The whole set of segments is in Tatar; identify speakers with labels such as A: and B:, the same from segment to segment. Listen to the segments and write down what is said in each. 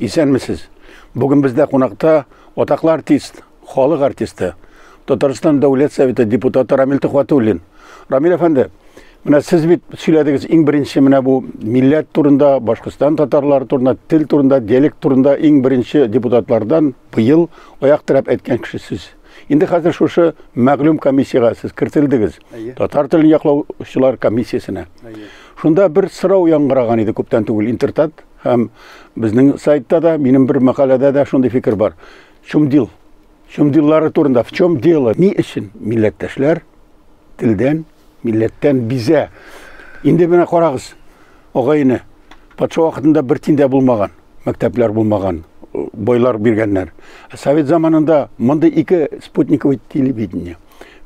A: Исәнмесез. Бүген бездә кунакта атаклы артист, халык артисты, Татарстан Дәүләт Советы депутаты Рамил Төхвәтуллин. Рамил әфәнде, менә сез бит сөйләдегез иң беренче менә бу милләт турында, Башкортстан татарлары турында, тел турында, диалект турында иң беренче депутатлардан быел аяк терәп әйткән кеше сез. Инде хәзер шушы мәгълүм комиссиягә сез кертелдегез. Татар телен яклаучылар комиссиясенә. Шунда бер сорау яңгыраган иде күптән түгел Интертат һәм безнең сайтта да, минем бер мәкаләдә дә шундый фикер бар. В чем дел? В чем деллары турында? В чем дело? Ни өчен милләттәшләр телдән, милләттән бизә? Инде менә карагыз, агайны, патша вакытында бер тин дә булмаган, мәктәпләр булмаган, байлар биргәннәр. Совет заманында мондый ике спутниковый телевидение,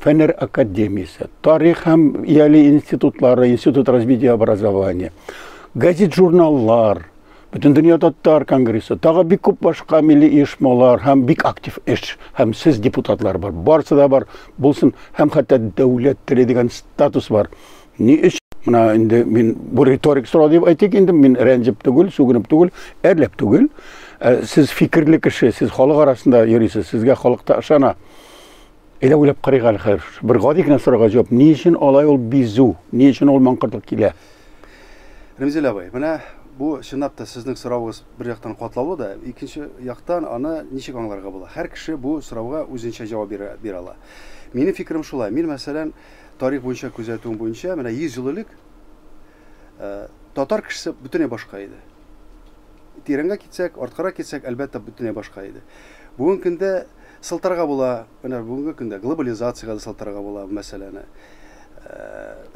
A: Фәннәр академиясе, тарих һәм ияли институтлары, институт развития образования, газет-журналлар, Бөтендөнья татар конгрессы, тагы бик күп башка милли оешмалар һәм бик актив эш һәм сез депутатлар бар. Барсы да бар булсын һәм хәтта дәүләт теле дигән статус бар. Ни өчен? Менә инде мин бу риторик сорау дип әйтик инде, мин рәнҗеп түгел, сүгенеп түгел, әрләп түгел. Ә, сез фикерле кеше, сез халык арасында йөрисез, сезгә халык та ышана. Әйдә уйлап карыйк әле хәзер. Бер гади генә сорауга җавап. Ни өчен алай ул бизү? Ни өчен ул маңкортлык килә?
B: Ремзил абый, менә бу чынлап та сезнең соравыгыз бер яктан катлаулы да, икенче яктан аны ничек аңларга була? Һәр кеше бу сорауга үзенчә җавап бирә, бирә ала. Минем фикерем шулай. Мин, мәсәлән, тарих буенча күзәтүем буенча, менә 100 ел элек э, татар кешесе бөтенләй башка иде. Тирәнгә китсәк, арткарак китсәк, әлбәттә, бөтенләй башка иде. Бүгенге көндә сылтарга була, менә бүгенге көндә глобализациягә дә сылтарга була бу мәсьәләне.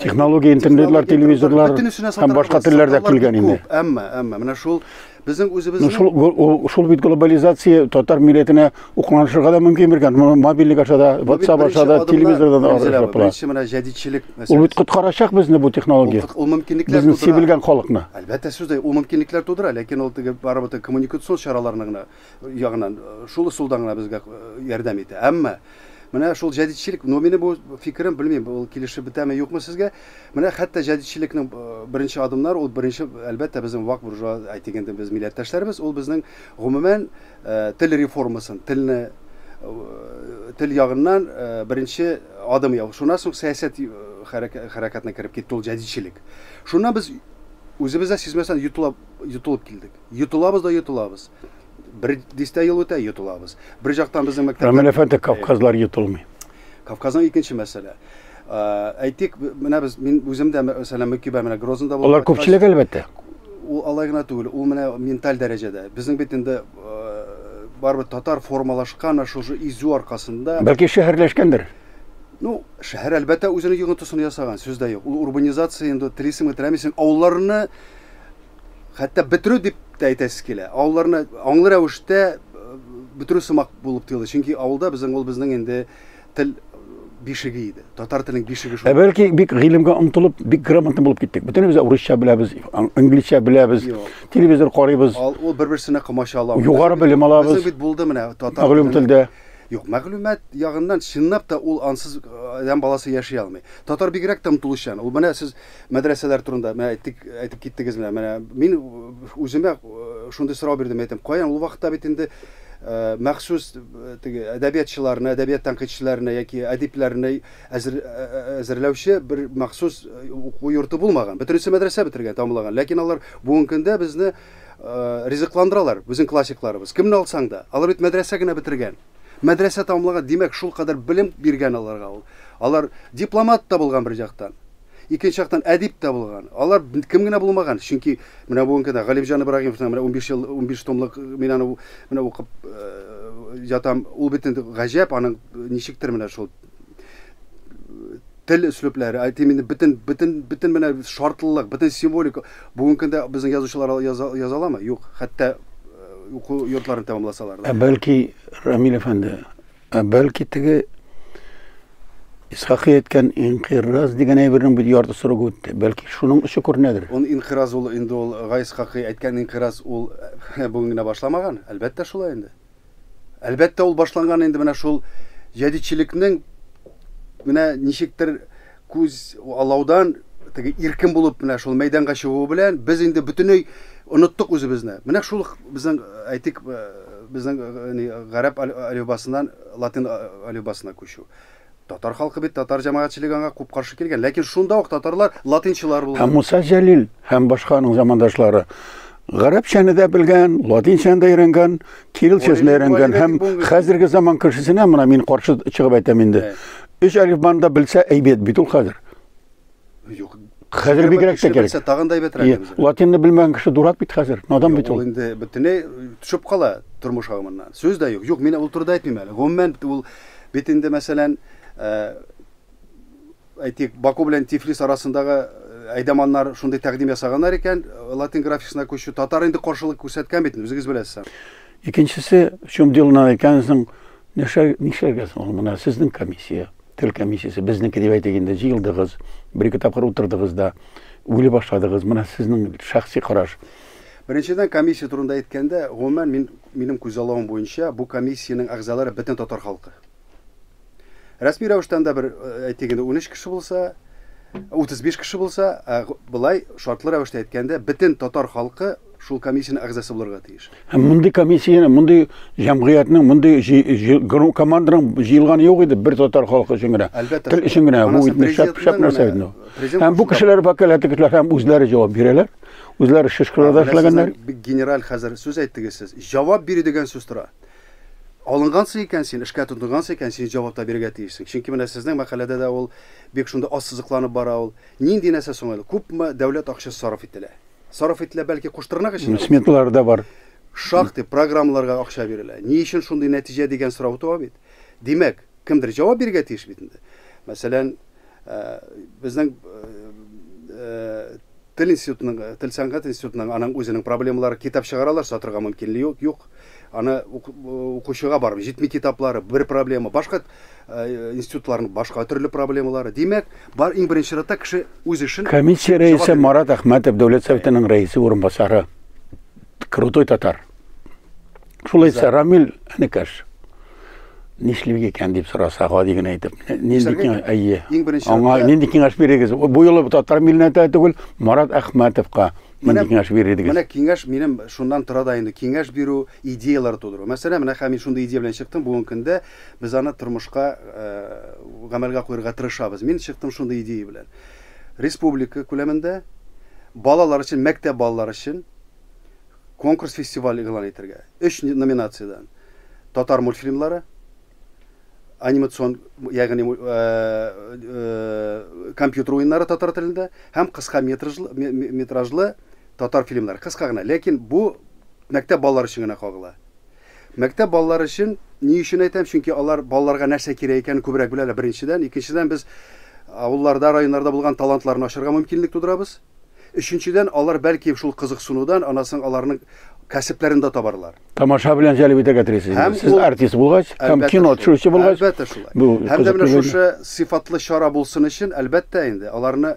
A: Технология, интернетлар, телевизорлар һәм башка телләр дә килгән инде.
B: Әмма, әмма менә шул безнең үзебезнең
A: шул шул бит глобализация татар милләтенә укланышырга да мөмкин биргән. Мобильник аша да, WhatsApp аша да, телевизордан да
B: аралашып була. Беренче менә җәдидчелек
A: мәсьәләсе. Ул бит коткарачак безне бу технология.
B: Ул мөмкинлекләр
A: тудыра. Безне сибелгән халыкны.
B: Әлбәттә, сүз дә ул мөмкинлекләр тудыра, ләкин ул теге барыбер коммуникацион чараларны гына ягыннан шул ысулдан гына безгә ярдәм итә. Әмма менә шул җәдидчелек, но минем бу фикерем, белмим, ул килешеп бетәме, юкмы сезгә. Менә хәтта җәдидчелекнең беренче адымнары, ул беренче, әлбәттә, безнең вак буржуа, әйтик инде, без милләттәшләребез, ул безнең гомумән тел реформасын, телне тел ягыннан беренче адым яу. Шуннан соң сәясәт хәрәкәтенә кереп китте ул җәдидчелек. Шуннан без үзебез дә сизмәстән йотылып, йотылып килдек. Йотылабыз да йотылабыз. Бер дистә ел үтә, йотылабыз. Бер жактан безнең
A: мәктәпләр... Рамил әфәнде, Кавказлар йотылмый.
B: Кавказның икенче мәсьәлә. Әйтик, менә без, мин үзем дә, мәсәлән, Мөкибә менә Грозныйда
A: булып Алар күпчелек, әлбәттә.
B: Ул алай гына түгел, ул менә менталь дәрәҗәдә. Безнең бит инде барыбер татар формалашкан шушы изү аркасында.
A: Бәлки шәһәрләшкәндер.
B: Ну, шәһәр әлбәттә үзенең йогынтысын ясаган, сүз дә юк. Ул урбанизация инде телисеңме, теләмисең, авылларны хәтта бетерү дип тә әйтәсе килә. Авылларны аңлы рәвештә э, бетерү сымак булып тоелды. Чөнки авылда безнең ул безнең инде тел бишеге иде. Татар теленең бишеге
A: шул. Ә бәлки бик гыйлемгә омтылып, бик грамотный булып киттек. Бөтенебез дә урысча беләбез, инглизчә беләбез, телевизор карыйбыз.
B: Ул бер-берсенә комачаулау.
A: Югары белем алабыз.
B: Безнең бит булды менә
A: татар мәгълүм телдә.
B: Юк, мәгълүмат ягыннан чынлап та ул ансыз э, адәм баласы яши алмый. Татар бигрәк тә омтылучан. Ул менә сез Мәдрәсәләр турында менә әйттек, әйтеп киттегез менә. Менә мин үземә э, шундый сорау бирдем, әйтәм, каян ул вакытта бит инде э, махсус э, теге әдәбиятчыларны, әдәбият тәнкыйтьчеләрне яки әдипләрне әзер, әзерләүче бер махсус уку йорты булмаган. Бөтенесе мәдрәсә бетергән, тәмамлаган. Ләкин алар бүгенге көндә безне ризыкландыралар, безнең классикларыбыз. Кемне алсаң да, алар бит мәдрәсә генә бетергән. Мәдрәсә тәмамлаган, димәк, шул кадәр белем биргән аларга ул. Алар дипломат та булган бер жактан. Икенче яктан әдип тә булган. Алар кем генә булмаган. Чөнки менә бүгенге көндә Галимҗан Ибраһимовның менә 15 ел 15 томлык мин аны менә укып э, ятам. Ул бит инде гаҗәп, аның ничектер менә шул тел өслүпләре, әйтим инде бөтен бөтен бөтен менә шартлылык, бөтен символика бүгенге көндә безнең язучылар яза, яза аламы? Юк. Хәтта э, уку йортларын тәмамласалар
A: да. Ә бәлки Рамил әфәнде, Ә бәлки теге Исхакый әйткән инкыйраз дигән әйбернең бит ярты срогы үтте. Бәлки шуның очы күренәдер.
B: Ул инкыйраз ул инде ул Гай Исхакый әйткән инкыйраз ул бүген генә башламаган. Әлбәттә шулай инде. Әлбәттә ул башланган инде менә шул җәдитчелекнең менә ничектер күз алаудан теге иркен булып менә шул мәйданга чыгуы белән без инде бөтенләй Оныттык үзебезне. Менә шул безнең, әйтик, безнең гарәп әлифбасыннан латин әлифбасына күчү. Татар халкы бит, татар җәмәгатьчелеге аңа күп каршы килгән. Ләкин шунда ук татарлар латинчылар булган.
A: Һәм Муса Җәлил һәм башка аның замандашлары гарәпчәне дә белгән, латинчаны да өйрәнгән, кириллчасын да өйрәнгән һәм хәзерге заман кешесенә менә мин каршы чыгып әйтәм инде. Өч әлифбаны да белсә әйбәт бит ул хәзер.
B: Юк.
A: Хәзер бигрәк тә кирәк.
B: Белсә тагын да әйбәтрәк.
A: Латинны белмәгән кеше дурак бит хәзер, надан бит
B: ул. Ул инде бөтенләй төшеп кала тормыш агымыннан. Сүз дә юк. Юк, мин ул турыда әйтмим әле. Гомумән ул бит инде мәсәлән, әйтик, Баку белән Тифлис арасындагы әйдаманнар шундый тәкъдим ясаганнар икән, латин графикасына күчү. Татар инде каршылык күрсәткән бит, үзегез беләсез.
A: Икенчесе, в чем дело әйткәнсең, нишләргә соң ул менә сезнең комиссия, тел комиссиясе, безнеке дип әйтик инде, җыелдыгыз, бер-ике тапкыр утырдыгыз да, уйлый башладыгыз, менә сезнең шәхси караш.
B: Беренчедән, комиссия турында әйткәндә, гомумән, мин, минем күзаллавым буенча, бу комиссиянең әгъзалары бөтен татар халкы. Рәсми рәвештә анда бер, әйтик инде, 13 кеше булса, 35 кеше булса, ә болай шартлы рәвештә әйткәндә, бөтен татар халкы шул комиссиянең әгъзасы булырга тиеш.
A: Һәм мондый комиссияне, мондый җәмгыятьнең, мондый команданың җыелганы юк иде бер татар халкы өчен генә.
B: Әлбәттә.
A: Тел өчен генә. Бу бит шәп, шәп нәрсә бит. Һәм бу кешеләр вәкаләтле кешеләр һәм үзләре җавап бирәләр. Үзләре шишкаларда эшләгәннәр.
B: Бик генераль хәзер сүз әйттегез сез. Җавап бирү дигән сүз тора. Алынгансың икән син, эшкә тотынгансың икән, син җавап та бирергә тиешсең. Чөнки менә сезнең мәкаләдә дә ул бик шунда ассызыкланып бара ул. Нинди нәрсә соң әле? Күпме дәүләт акчасы сарыф ителә? Сарыф ителә, бәлки куштырнак өчен.
A: Сметалар да бар.
B: Шактый программаларга акча бирелә. Ни өчен шундый нәтиҗә дигән сорау туа бит. Димәк, кемдер җавап бирергә тиеш бит инде. Мәсәлән, безнең тел институтының, тел сәнгать институтының аның үзенең проблемалары, китап чыгаралар, сатырга мөмкинлеге юк, юк. Аны укучыга барып җитми китаплары, бер проблема. Башка институтларның башка төрле проблемалары. Димәк, бар иң беренче чиратта кеше үз эшен
A: Комиссия рәисе Марат Әхмәтов, Дәүләт Советының рәисе урынбасары. Крутой татар. Шулай итсә, Рамил энекәш, нишлик икән дип сораса, гади генә әйтеп, нинди киңәш, әйе. Аңа нинди киңәш бирегез? Бу юлы татар милләте түгел, Марат Әхмәтовка нинди киңәш бирер идегез?
B: Менә киңәш минем шуннан тора да инде, киңәш бирү, идеяләр тудыру. Мәсәлән, менә хәзер мин шундый идея белән чыктым, бүгенге көндә без аны тормышка гамәлгә куярга тырышабыз. Мин чыктым шундый идея белән. Республика күләмендә балалар өчен, мәктәп балалары өчен конкурс фестиваль игълан итәргә. Өч номинациядән. Татар мультфильмлары, анимацион, ягъни компьютер уеннары татар телендә һәм кыска метражлы татар фильмнары. Кыска гына, ләкин бу мәктәп балалары өчен генә кагыла. Мәктәп балалары өчен ни өчен әйтәм? Чөнки алар балаларга нәрсә кирәк икәнен күбрәк беләләр, беренчедән. Икенчедән, без авылларда, районнарда булган талантларны ачарга мөмкинлек тудырабыз. Өченчедән, алар бәлки шул кызыксынудан анасын аларның кәсепләрен дә табарлар.
A: Тамаша белән җәлеп итәргә телисез. Сез артист булгач, һәм кино төшерүче булгач,
B: әлбәттә шулай. Һәм дә менә шушы сыйфатлы чара булсын өчен, әлбәттә инде, аларны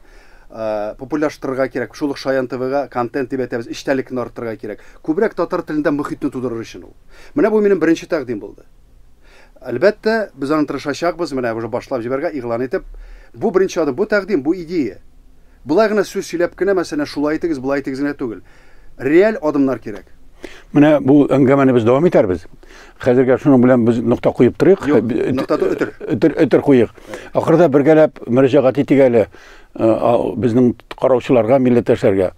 B: популярлаштырырга кирәк. Шул ук Шаян ТВга контент дип әйтәбез, эчтәлекне арттырырга кирәк. Күбрәк татар телендә мөхитне тудырыр өчен ул. Менә бу минем беренче тәкъдим булды. Әлбәттә, без аны тырышачакбыз, менә уже башлап җибәргә, игълан итеп. Бу беренче адым, бу тәкъдим, бу идея. Болай гына сүз сөйләп кенә, мәсәлән, шулай итегез, болай итегез генә түгел. Реаль адымнар кирәк.
A: Менә бу әңгәмәне без дәвам итәрбез. Хәзергә шуның белән без нокта куеп торыйк.
B: Юк, нокта өтер.
A: Өтер, өтер куйык. Ахырда бергәләп мөрәҗәгать итик әле безнең караучыларга, милләттәшләргә.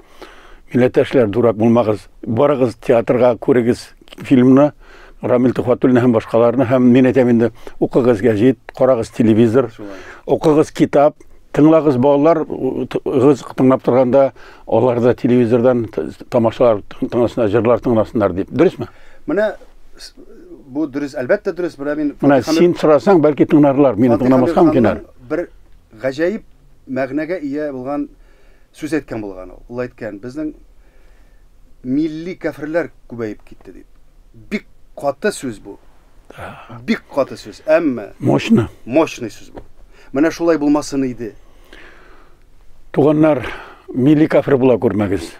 A: Милләттәшләр, дурак булмагыз. Барыгыз театрга, күрегез фильмны, Рамил Тухватуллин һәм башкаларны, һәм мин әйтәм инде, укыгыз гәҗит, карагыз телевизор, укыгыз китап, тыңлагыз балалар, гыз тыңлап торганда, алар да телевизордан тамашалар тыңласыннар, җырлар тыңласыннар дип. Дөресме?
B: Менә бу дөрес, әлбәттә дөрес. Менә мин
A: Менә син сорасаң, бәлки тыңларлар, мине тыңламаска мөмкиннәр.
B: Бер гаҗәеп мәгънәгә ия булган сүз әйткән булган ул. Ул әйткән, безнең милли кәферләр күбәеп китте дип. Бик каты сүз бу. Бик каты сүз, әмма
A: мощно.
B: Мощный сүз бу. Менә шулай булмасын иде.
A: Туганнар, милли кафир була күрмәгез.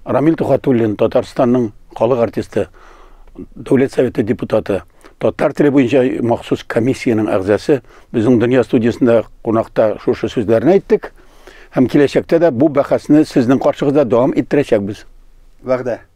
A: Рамил Тухатуллин, Татарстанның халык артисты, Дәүләт Советы депутаты, татар теле буенча махсус комиссиянең әгъзасы, безнең Дөнья студиясендә кунакта шушы сүзләрне әйттек. Һәм киләчәктә дә бу бәхәсне сезнең каршыгызда дәвам иттерәчәкбез.
B: Вәгъдә.